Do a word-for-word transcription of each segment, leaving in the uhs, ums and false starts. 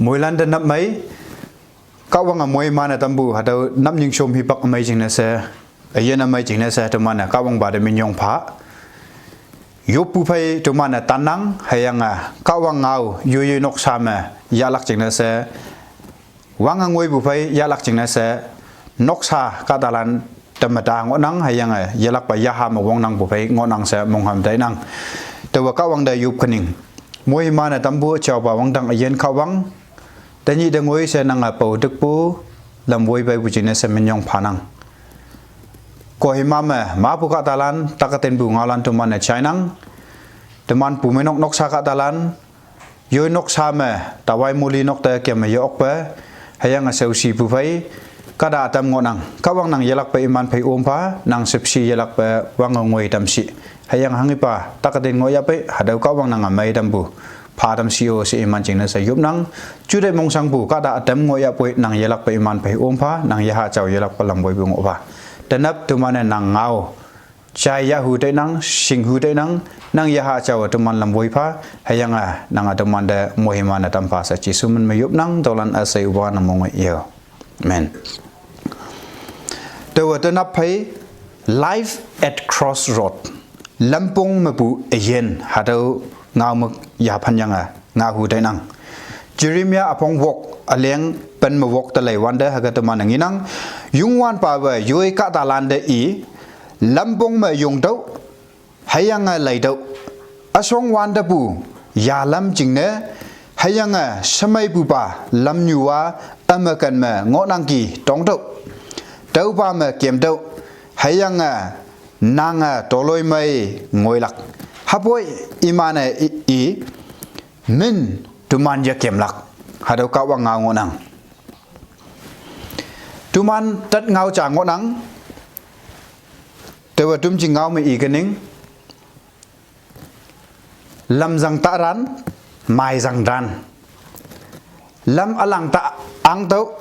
Moilan te nap mei, Kahwang a moiman a tampu, hatüo nap nyingshom hipak ümei jingne she, üyin ümei jingne she, teman-e Kahwangpa te minyong pha. Yoppu phei teman-e tannang, hüyange Kahwang ngao, yoi yoi noksa me, yahlak jingne she, wange ngoipu phei yahlak jingne she, noksa kahtalan temeta ngohnang, hüyange yelakpa yaha me wongnangpu phei ngohnang she mongham tainang. Taowa Kahwang te yop kening. Moiman a tampu jaopa wangdang üyin Kahwang, tenyih te ngoi she nange pao tükpu, lam woi peipu jingne she minyong phanang. Kohima me, mapu kahtalan, takatenpu ngaolan teman-e jainang, teman pumeinok noksa kahtalan, yoi noksa me, tawai moli nok te keme ye-okpe, hüyange shaoshipu phei, kahta ütam ngohnang, Kahwang nang yelakpe iman phei om pha, nang shüpshe yelakpe wange ngoi tamshi. Hüyange hanghepa, takaten ngohyahpei, hatüo Kahwang nange mei tampu pha tamshi-o she iman jingne she yopnang, jute mongshangpu, kahta ütam ngohyahpoi, nang yelakpe iman phei om pha, nang yaha jao yelakpe lam woipu ngoh pha. Tenap teman-e nang ngao, jai yahu tainang, shinghu tainang, nang yaha jao teman lam woi pha, hüyange nange teman te moiman a tam pha she Jesu min me yopnang, tüolan üshei üpa nang mong yo. Amen. Taowe tenap phei, Life at Crossroad. Lampong mepu üyin, hatüo ngao me yaphan yange, ngaohu tainang. Jeremia üpong wok, üleng pen me wok te lei wante, hüke teman-e ngenang. Youngwanpawe yoi kahtalan te i, lampong me yongtüoh, hüyange leitüoh. Üshong wantepu, yalam jingne, hüyange shemeipupa, lamnyu-a, ümeken me ngohnangki tongtüoh. Tüopa me kemtüoh, hüyange nange toloimei ngoilak. Hüpoi iman-e i, i, min teman yekemlak. Hatüo Kahwang ngao ngohnang. Teman tat ngao ja ngohnang. Taowe tümjing ngao me i kening. Lamzang taran, maizang dan. Lam ülang ta angtüoh,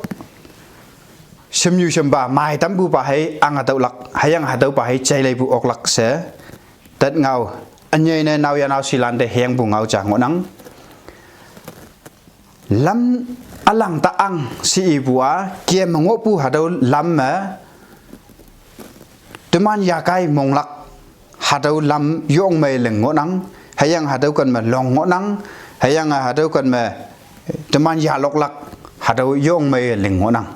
shemnyu shempa, mai tampupa hei ange tüohlak, hüyange hatüopa hei jaileipu oklak she. Tat ngao, ünyei ne naoya naoshilan te hengpu ngao ja ngohnang. Lam ülang ta ang she ipu-a, kem ngohpu hatüo lam me, teman yakai monglak, hatüo lam yongmei ling ngohnang, hüyange hatüo ken me long ngohnang, hüyange hatüo ken me, teman yaloklak, hatüo yongmei ling ngohnang.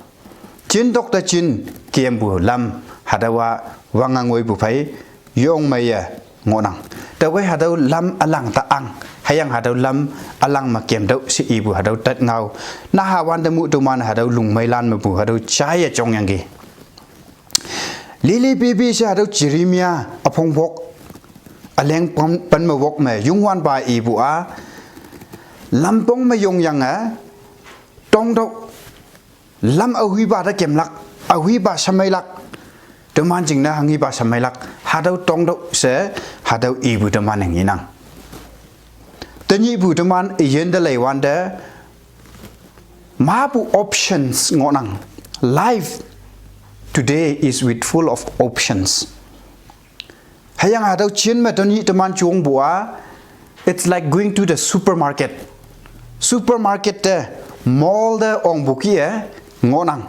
Jintok te jin kempu lam, hatüowa wange ngoipu phei, yongmeiye ngohnang. Taowe hatüo lam ülang ta ang, hüyange hatüo lam ülang me kemtüoh she ipu hatüo tat ngao. Naha wante mu teman hatüo lungmeilan mepu hatüo jaiye jongyangki. Lili bibi she hatüo Jeremia üpong wok, üleng pen, pen me wok me, Youngwanpa ipu-a, lampong me yongyange, tongtüoh, lam ahuipa te kemlak, ahuipa shemeilak, teman jingne hanghepa shemeilak, hatüo tongtüoh she, hatüo ipu teman-e ngenang. Tenyihpu teman üyin te lei wante, mapu options ngohnang. Life today is with full of options. Hüyange hatüo jin me tenyih teman jongpu-a, it's like going to the supermarket. Supermarket te, mall te ongpu kih-e ngohnang.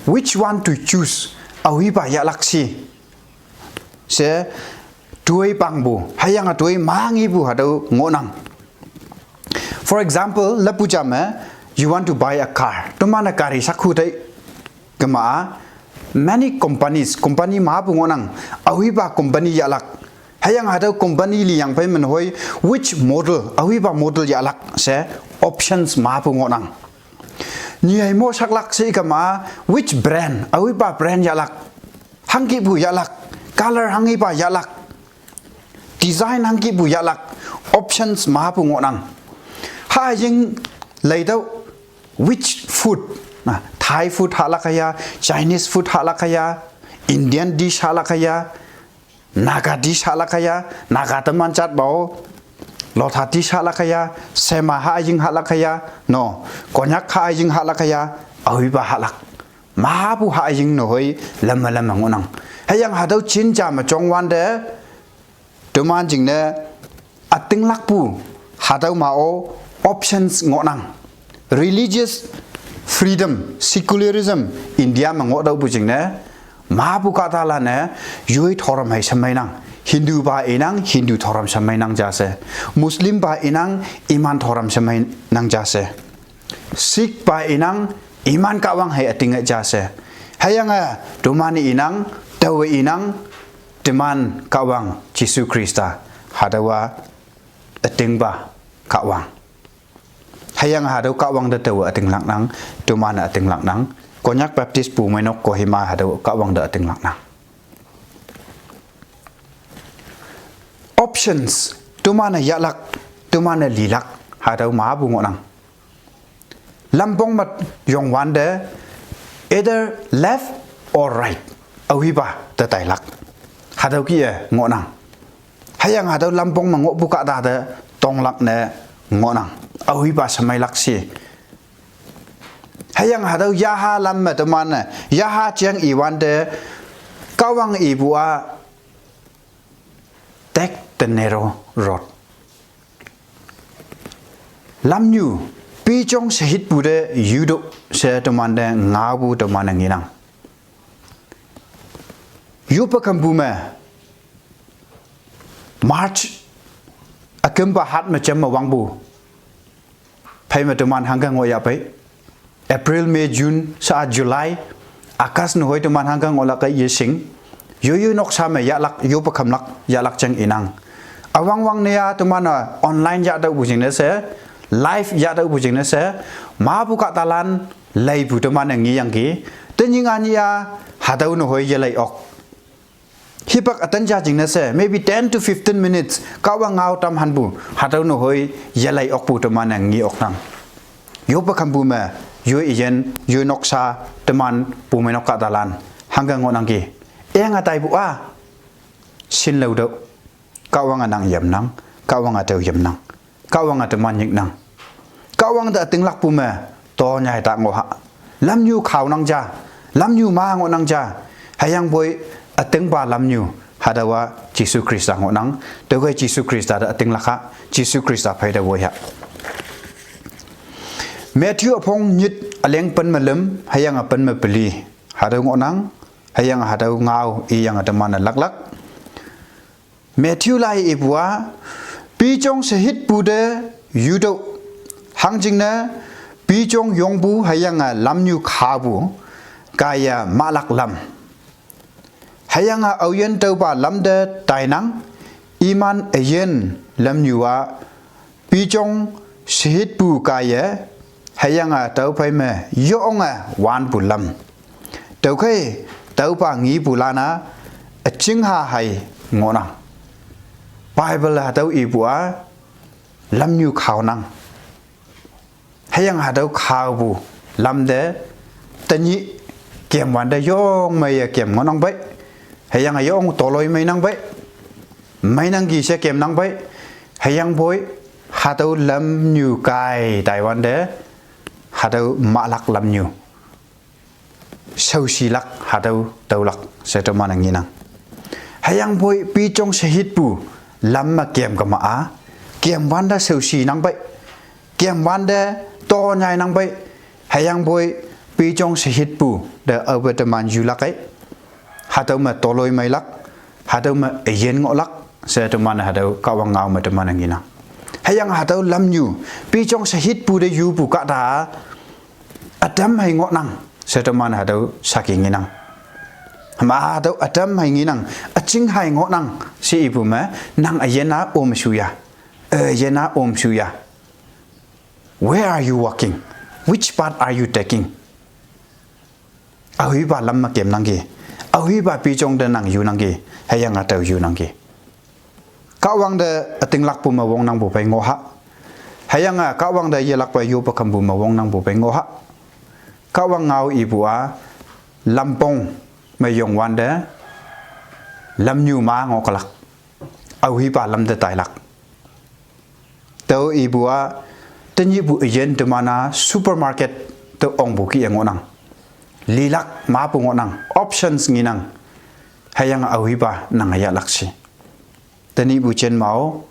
Which one to choose? Ahuipa yahlak shi she, toi pangpu, hüyange toi mangipu hatüo ngohnang. For example, leppu ja me, you want to buy a car. Teman-e gari sakhu tei kema-a, many companies, company mapu ngohnang, ahuipa company yahlak. Hüyange hatüo company liyang phei men hoi, which model, ahuipa model yahlak she, options mapu ngohnang. Nyihei mo saklak she kema-a, which brand, ahuipa brand yahlak. Hangkipu yahlak, color hanghipa yahlak, design hangkipu yahlak, options mapu ngohnang. Haying leitüoh, which food, na, Thai food hahlak haya, Chinese food hahlak haya, Indian dish hahlak haya, Naga dish hahlak haya, Naga teman jatpa-o, Lotha dish hahlak haya, Sema haying hahlak haya, no, Konyak haying hahlak haya, ahuipa hahlak. Mapu haying no hoi, lemme lemme ngohnang. Hüyange hatüo jin ja me jong wante, teman jingne, ütinglakpu, hatüo ma-o, options ngohnang. Religious freedom, secularism, India me ngoh daopu jingne, mapu kahtalan-e, yoi thoram hei shemeinang, Hindu pa inang, Hindu thoram shemeinang ja she. Muslim pa inang, iman thoram shemeinang ja she. Sikh pa inang, iman Kahwang hei üting-e ja she. Hüyange, teman inang, taowe inang, teman Kahwang, Jesu Khrista, hatüowa ütingpa Kahwang. Hüyange hatüo Kahwang te taowe ütinglaknang, teman-e ütinglaknang. Konyak Baptist Bumeinok Kohima hatüo Kahwang te ütinglaknang. Options, teman-e yahlak, teman-e lilak, hatüo mapu ngohnang. Lampong me yongwante, either left or right, aohipa te tailak, hatüo kih-e ngohnang. Hüyange hatüo lampong me ngohpu kahta te tonglak ne ngohnang, aohipa shemeilak shi. Hüyange hatüo yaha lam me teman-e, yaha jeng iwante, Kahwang ipu-a, take the narrow road. Lamnyu, pijong shehitpu te yutüoh she temante ngaopu teman-e ngenang. Yoppe khampu me, March, ükümpa hat me jam me wangpu. Phei me teman hangke ngohyahpei. April, May, June, sha July, August nehoi teman hangke ngohlak-e yeshing. Yoyoi noksa me yahlak, yoppe khamlak, yahlak jang inang. Üwangwang ne-a teman-e online yahtüohpu jingne she, live yahtüohpu jingne she, mapu kahtalan leipu teman-e ngeyangki, tenyih nganyih-a, hatüo nehoi yelei ok. Hipak ütan ja jingne she, maybe ten to fifteen minutes, Kahwang ngao tam hanpu, hatüo nehoi yelei okpu teman-e nge oknang. Yoppe khampu me, yoi üyin, yoi noksa, teman, bumeinok kahtalan, hangke ngohnangki. Enga taipu-a, shinlao tüoh, Kahwange nang yamnang, Kahwange tao yamnang. Kahwange teman nyiknang. Kahwang te ütinglakpu me, tonyai ta ngoh ha. Lamnyu khaonang ja, lamnyu ma ngohnang ja, hüyangpoi ütingpa lamnyu, hatüowa Jesu Khrista ngohnang, tüokhei Jesu Khrista te ütinglak ha, Jesu Khrista phei te woi ha. Matthew üpong nyit üleng pen me lüm, hüyange pen me peli, hatüo ngohnang, hüyange hatüo ngao iyange teman-e laklak. Matthew lai ipu-a, pijong shehitpu te yutüoh, hangjingne, pijong yongpu hüyange lamnyu khapu, kaiye mahlak lam. Hüyange aoyin tüopa lam te tainang, iman üyin lamnyu-a, pijong shehitpu kaiye, hüyange tüophei me yonge wanpu lam. Tüokhei, tüopa ngepulan-a, üchingha hei ngohnang. Bible hatüo ipu-a, lamnyu khaonang. Hüyange hatüo khaopu lam te, tenyih kemwante yong meiye kem ngohnang pei. Hüyange yong toloi meinang pei. Meinangki she kemnang pei. Hüyangpoi, hatüo lamnyu kai taiwante, hatüo mahlak lamnyu shaoshilak, hatüo tüolak she teman-e ngenang. Hüyangpoi pijong shehitpu lam me kem kema-a, kemwante shaoshinang pei, kemwante tonyainang pei, hüyangpoi pijong shehitpu te aope teman yulak ei. Hatüo me toloi meilak, hatüo me üyin ngohlak, she teman hatüo Kahwang ngao me teman-e ngenang. Hüyange hatüo lamnyu, pijong shehitpu te yupu kahta, ütam hei ngohnang, she teman hatüo saki ngenang. Hüma hatüo ütam hei ngenang, üching hei ngohnang, she ipu me, nang üyin-a omshu ya, üyin-a omshu ya. Where are you walking? Which path are you taking? Aohipa lam me kemnangki. Aohipa pijong te nang yunangki. Hüyange tao yunangki. Kahwang te ütinglakpu me wongnangpu phei ngoh ha. Hüyange Kahwang te yelakpe yoppe khampu me wongnangpu phei ngoh ha. Kahwang ngao ipu-a, lampong me yongwante, lamnyu ma ngoh kelak. Aohipa lam te tailak. Tüo ipu-a, tenyihpu üyin teman-a supermarket te ongpu kih-e ngohnang. Lilak mapu ngohnang, options ngenang. Hüyange aohipa nange yahlak shi. Tenyihpu jen mao,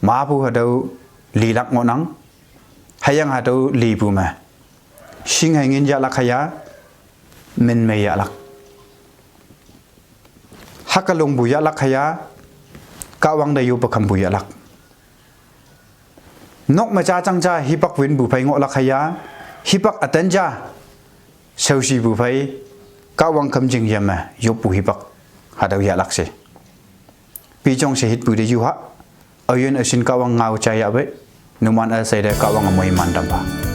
mapu hatüo lilak ngohnang. Hüyange hatüo lipu me, shing hei ngin yahlak hüya, min mei yahlak. Hüke longpu yahlak hüya, Kahwang te yoppe khampu yahlak. Nok me jajang ja hipak winpu phei ngohlak hüya, hipak ütan ja shaoshipu phei, Kahwang khümjing yame yoppu hipak, hatüo yahlak she. Pijong she hitpu te yuha, aoyin üshin Kahwang ngao jayahpei, numan üsheite Kahwange moiman tampha.